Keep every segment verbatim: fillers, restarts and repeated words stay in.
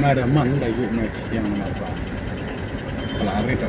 Mara man da yu na chiang na pa. Pala ri ta.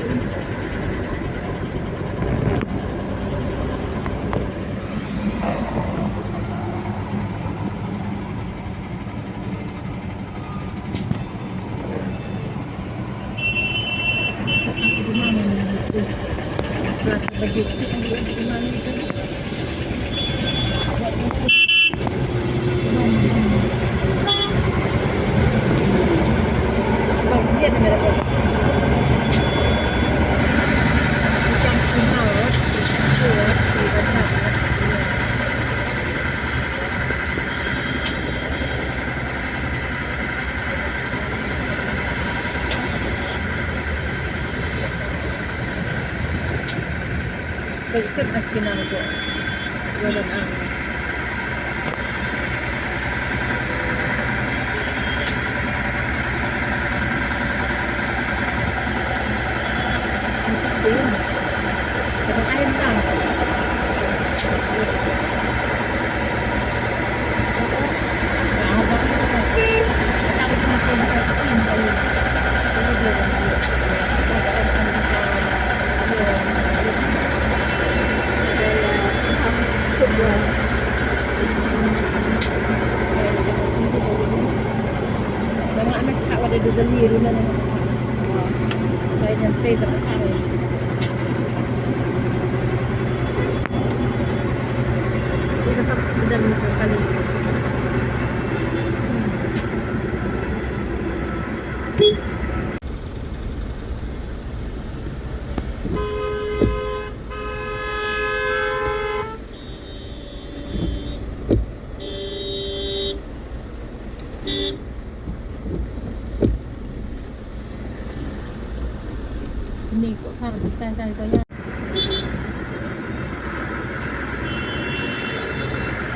Ni ko thar kai kai ko ya.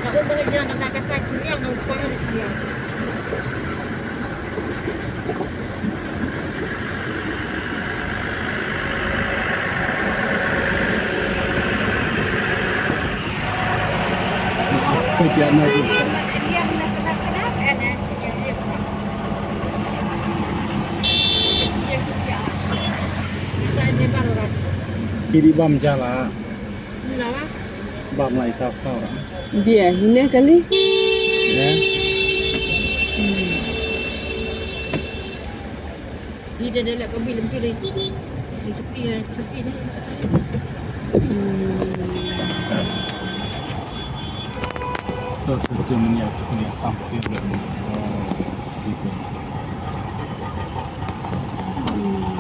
Ka um ba ka jia ka kai ka kai suriang ka um ba ka suriang. Kiri bam jala. Bam lai tau tau ra. Dia hina kali. Ya. Ida de la ko bilim kiri. Di sepi, sepi ni. Hmm. Terus seperti minyak, minyak sampah dia. Oh, gitu. Hmm.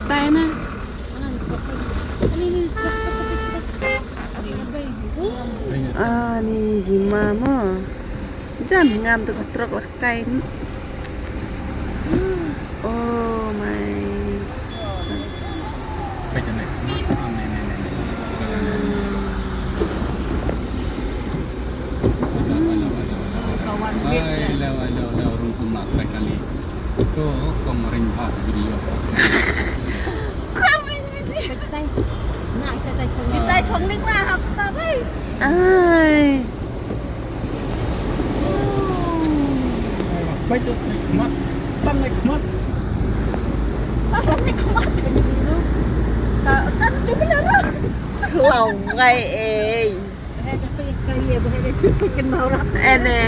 Taina. Ani jima mo. Jan ngam tu ka trok la kai. Oh my. Ai, la, la, la, la, rung kumla trai kali. To, kong ring bha video. Kong ring video. Kitai chong ling ma hap ta bai. Ai. Bai tu, mat. Tan mat. Tan mat. Ta, tan tu benar. Lau ngai ei. Ene.